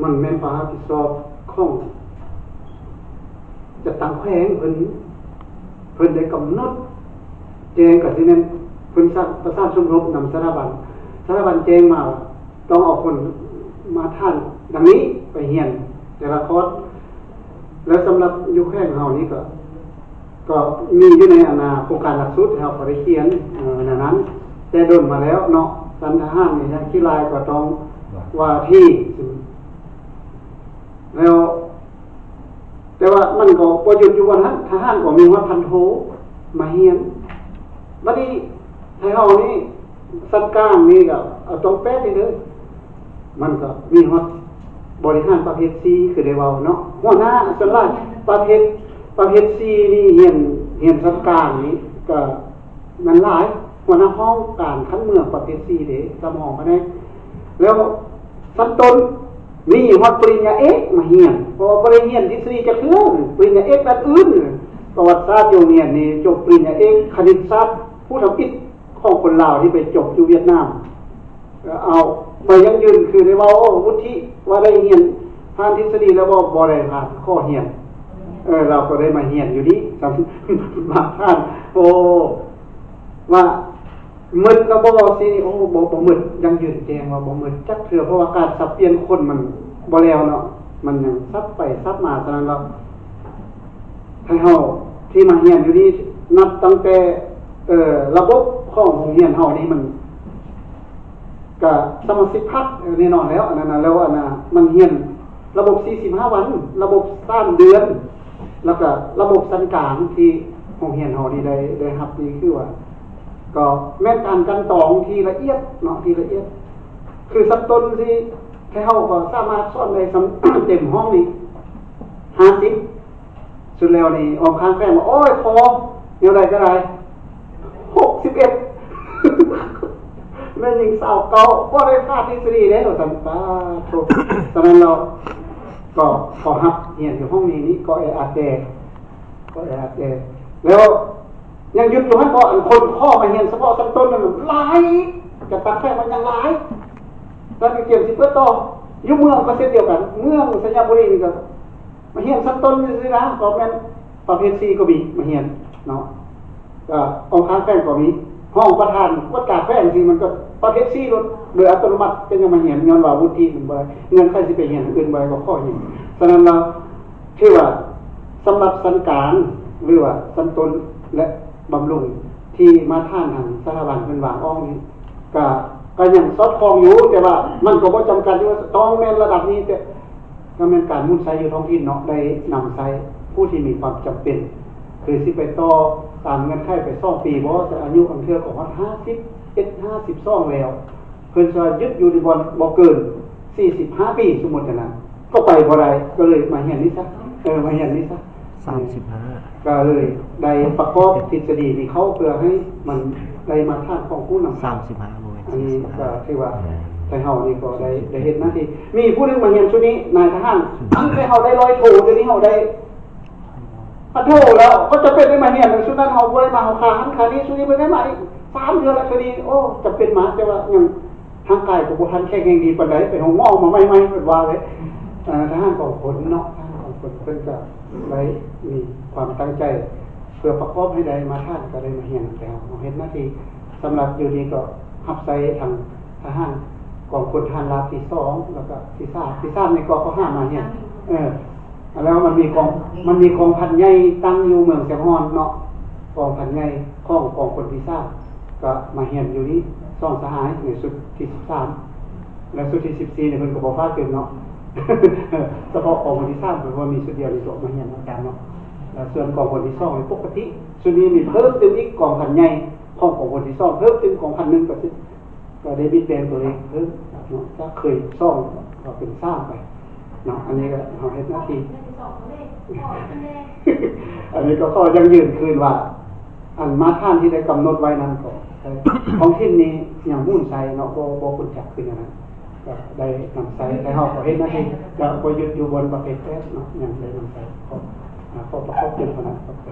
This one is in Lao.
ມັນແມ່ນຄວາມຮັບຜິດຊອບຂອງຈັດຕັ້ງແຂວງ ເພິ່ນ ເພິ່ນໄດ້ກຳນົດແຈ້ງ ກໍຊິແມ່ນເພິ່ນສ້າງ ປະສານສົມທົບນຳສະຖາບັນ ສະຖາບັນແຈ້ງມາວ່າ ຕ້ອງເອົາຄົນມາດຕະຖານດັ່ງນີ້ໄປຮຽນແຕ່ລະຄອດ ແລະ ສຳລັບຢູ່ແຂວງເຮົານີ້ກໍ ກໍມີຢູ່ໃນອັນນາໂຄງການຫຼັກສູດ ເຮົາກໍໄດ້ຂຽນ ເອີ ແນວນັ້ນ ແຕ່ດົນມາແລ້ວເນາະ. ຊັ້ນທະຫານນີ້ ທາງຂີ້ລາຍກໍຕ້ອງວ່າທີ່ ແລ້ວ ແຕ່ວ່າມັນກໍບໍ່ຢຸດຢູ່ບ່ອນຫັ້ນ ທະຫານກໍມີຮອດພັນໂທມາຮຽນ. ບັດນີ້ໄທເຮົານີ້ ຊັ້ນກາງນີ້ກໍເອົາຕ້ອງແປດນີ້ເດີ ມັນກໍມີຮອດບໍລິຫານປະເພດສີ່ ຄືໄດ້ເວົ້າເນາະ ຫົວໜ້າສ່ວນຫຼາຍປະເພດ ປະເພດສີ່ນີ້ຮຽນ ຮຽນຊັ້ນກາງນີ້ກໍ ນັ້ນຫຼາຍ ຫົວໜ້າຫ້ອງການຂັ້ນເມືອງປະເພດສີ່ເດ້ ສຳຮອງພະແນກ ແລ້ວຊັ້ນຕົ້ນມີຮອດປະລິນຍາເອກມາຮຽນ ເພາະວ່າບໍ່ໄດ້ຮຽນທິດສະດີຈັກເທື່ອ ປະລິນຍາເອກດ້ານອື່ນ ປະຫວັດສາດຢູ່ໂຮງຮຽນນີ້ ຈົບປະລິນຍາເອກຄະນິດສາດ ຜູ້ທຳອິດຂອງຄົນລາວທີ່ໄປຈົບຢູ່ຫວຽດນາມ. ເອົາ ໄປຢັ້ງຢືນຄືໄດ້ເວົ້າ ວຸດທິວ່າໄດ້ຮຽນຜ່ານທິດສະດີແລ້ວບໍ່ ບໍ່ໄດ້ຜ່ານຂໍ້ຮຽນ ເອີ ລາວກໍໄດ້ມາຮຽນຢູ່ນີ້ ມາຜ່ານ ໂອ້ ວ່າໝົດແລ້ວບໍ່ ຊິ ໂອ້ ບໍ່ ບໍ່ໝົດ ຢັ້ງຢືນແຈ້ງວ່າບໍ່ໝົດຈັກເທື່ອ ເພາະວ່າການສັບປ່ຽນຄົນມັນບໍ່ແລ້ວເນາະ ມັນຍັງສັບໄປສັບມາ ສະນັ້ນແລ້ວ ໃຫ້ເຮົາທີ່ມາຮຽນຢູ່ນີ້ ນັບຕັ້ງແຕ່ ເອີ ລະບົບຂອງໂຮງຮຽນເຮົານີ້ມັນ ກະສະມາຊິກພັກແນ່ນອນແລ້ວ ອັນນັ້ນນະ ແລ້ວອັນນະ ມັນຮຽນລະບົບສີ່ສິບຫ້າວັນ ລະບົບສາມເດືອນ ແລ້ວກະລະບົບຊັ້ນກາງທີ່ໂຮງຮຽນເຮົານີ້ໄດ້ ໄດ້ຮັບນີ້ ຄືວ່າ ກໍແມ່ນການກັ່ນຕອງທີ່ລະອຽດເນາະ ທີ່ລະອຽດ ຄືຊັ້ນຕົ້ນຊິ ແຕ່ເຮົາກໍສາມາດສອນໄດ້ສ່ຳ ເຕັມຫ້ອງນີ້ຫ້າສິບ ສຸດແລ້ວນີ້ ອ້ອມຂ້າງແຂວງວ່າ ໂອ້ຍ ພໍ ແນວໃດກໍໄດ້ ຫົກສິບເອັດ ແມ່ຍິງຊາວເກົ້າ ບໍ່ໄດ້ຜ່ານທິດສະດີເດ້ ວ່າຊັ້ນ ປາໂທ ສະນັ້ນແລ້ວ ກໍຂໍຮັບຮຽນຢູ່ຫ້ອງນີ້ນີ້ ກໍແອອັດແດ່ ກໍແອອັດແດ່ ແລ້ວຍັງຢຸດຢູ່ຫັ້ນບໍ່ ອັນຄົນຂໍມາຮຽນສະເພາະຊັ້ນຕົ້ນນັ້ນຫຼາຍ ຈະຕັ້ງແຂວງມັນຍັງຫຼາຍ ແລ້ວກໍກຽມຊິເປີດຕໍ່ ຢູ່ເມືອງກໍເຊັ່ນດຽວກັນ ເມືອງໄຊຍະບູລີນີ້ກໍ ມາຮຽນຊັ້ນຕົ້ນຊື່ໆນະ ກໍແມ່ນປະເພດສີ່ກໍມີມາຮຽນເນາະ ກໍອົງຄານແຂວງກໍມີ ຮອງປະທານກວດກາແຂວງຊີ້ ມັນກໍປະເພດສີ່ໂລດ ໂດຍອັດຕະໂນມັດ ກໍຍັງມາຮຽນ ຍ້ອນວ່າວຸດທິມັນບໍ່ໄດ້ ເງື່ອນໄຂຊິໄປຮຽນອັນອື່ນບໍ່ໄດ້ ກໍຂໍຮຽນ. ສະນັ້ນແລ້ວ ຖືວ່າສຳລັບຊັ້ນກາງ ຫຼືວ່າຊັ້ນຕົ້ນ ແລະ ບຳລຸງ ທີ່ມາດຕະຖານທາງສະຖາບັນເພິ່ນວາງອອກນີ້ ກະ ກະຍັງສອດຄ່ອງຢູ່ ແຕ່ວ່າມັນກໍບໍ່ຈຳກັດຢູ່ວ່າຕ້ອງແມ່ນລະດັບນີ້ ແຕ່ ກໍແມ່ນການໝູນໃຊ້ຢູ່ທ້ອງຖິ່ນເນາະ ໄດ້ນຳໃຊ້ຜູ້ທີ່ມີຄວາມຈຳເປັນ ຄືຊິໄປຕໍ່ຕາມເງື່ອນໄຂໄປສອງປີບໍ່ ແຕ່ອາຍຸບາງເທື່ອກໍຮອດຫ້າສິບເອັດ ຫ້າສິບສອງແລ້ວ ເພິ່ນຈະຢຸດຢູ່ໃນບ່ອນບໍ່ເກີນສີ່ສິບຫ້າປີ ສົມມຸດຫັ້ນນະ ກໍໄປບໍ່ໄດ້ ກໍເລີຍມາຮຽນນີ້ຊະ ເອີ ມາຮຽນນີ້ຊະ ສາມສິບຫ້າ ກໍເລີຍໄດ້ປະກອບທິດສະດີນີ້ເຂົ້າ ເພື່ອໃຫ້ມັນໄດ້ມາດຕະຖານຂອງຜູ້ນຳ ສາມສິບຫ້າ ບໍ່ແມ່ນ ອັນນີ້ກໍຖືວ່າ ແມ່ນ ໄທເຮົານີ້ກໍໄດ້ ໄດ້ເຮັດໜ້າທີ່ ມີຜູ້ໜຶ່ງມາຮຽນຊຸດນີ້ ນາຍທະຫານ ຕັ້ງແຕ່ເຮົາໄດ້ຮ້ອຍໂທ ດຽວນີ້ເຮົາໄດ້ພັນໂທແລ້ວ ກໍຈຳເປັນໄດ້ມາຮຽນ ຊຸດນັ້ນເຮົາບໍ່ໄດ້ມາ ເຮົາຄາຫັ້ນຄານີ້ ຊຸດນີ້ເພິ່ນໄດ້ມາອີກສາມເທື່ອແລ້ວ ຊຸດນີ້ ໂອ້ ຈຳເປັນມາ ແຕ່ວ່າຍັງ ຮ່າງກາຍກໍບໍ່ທັນແຂງແຮງດີປານໃດ ໄປໂຮງໝໍມາໃໝ່ໆ ເພິ່ນວ່າເລີຍ ເອີ ທະຫານກອງພົນເນາະ ທະຫານກອງພົນ ເພິ່ນກໍໄດ້ມີຄວາມຕັ້ງໃຈ ເພື່ອປະກອບໃຫ້ໄດ້ມາດຕະຖານ ກໍໄດ້ມາຮຽນນຳແຕ່ເຮົາ ເຮົາເຮັດໜ້າທີ່ ສຳລັບຢູ່ນີ້ກໍຮັບໃຊ້ທາງທະຫານກອງພົນທະຫານລາບທີສອງ ແລ້ວກໍທີສາມ ທີສາມນີ້ກໍ ກໍຫາມາຮຽນ ເອີ ແລ້ວມັນມີກອງ ມັນມີກອງພັນໃຫຍ່ຕັ້ງຢູ່ເມືອງຊຽງຮ່ອນເນາະ ກອງພັນໃຫຍ່ຂອງກອງພົນທີສາມ ກໍມາຮຽນຢູ່ນີ້ສອງສະຫາຍໃນຊຸດທີສິບສາມ ແລະ ຊຸດທີສິບສີ່ນີ້ເພິ່ນກໍບໍ່ຝາກຕື່ມເນາະ ສະເພາະກອງຄົນທີສາມ ເພິ່ນວ່າມີຊຸດດຽວນີ້ກໍມາຮຽນນຳກັນເນາະ ແລະ ສ່ວນກອງຄົນທີສອງນີ້ປົກກະຕິ ຊຸດນີ້ມີເພີ່ມຕື່ມອີກ ກອງພັນໃຫຍ່ຂອງກອງຄົນທີສອງ ເພີ່ມຕື່ມກອງພັນໜຶ່ງ ກໍຊິ ກໍໄດ້ບິດແປງຕົວເລກເພີ່ມເນາະ ຈາກເຄີຍສອງກໍເປັນສາມໄປເນາະ ອັນນີ້ກໍເຮົາເຮັດໜ້າທີ່ ອັນນີ້ກໍຂໍຢັ້ງຢືນຄືນວ່າ ອັນມາດຕະຖານທີ່ໄດ້ກຳນົດໄວ້ນັ້ນກໍ ທ້ອງຖິ່ນນີ້ຍັງໝູນໃຊ້ເນາະ ບໍ່ ບໍ່ຂົນຈັກຄືນອັນນັ້ນ ກໍໄດ້ນຳໃຊ້ ແຕ່ເຮົາກໍເຮັດໜ້າທີ່ ກໍບໍ່ຢຸດຢູ່ບ່ອນປະເພດແປດເນາະ ຍັງໄດ້ນຳໃຊ້ ຂໍ ອ່າ ຂໍປະກອບພຽງເທົ່ານັ້ນ ຂອບໃຈ.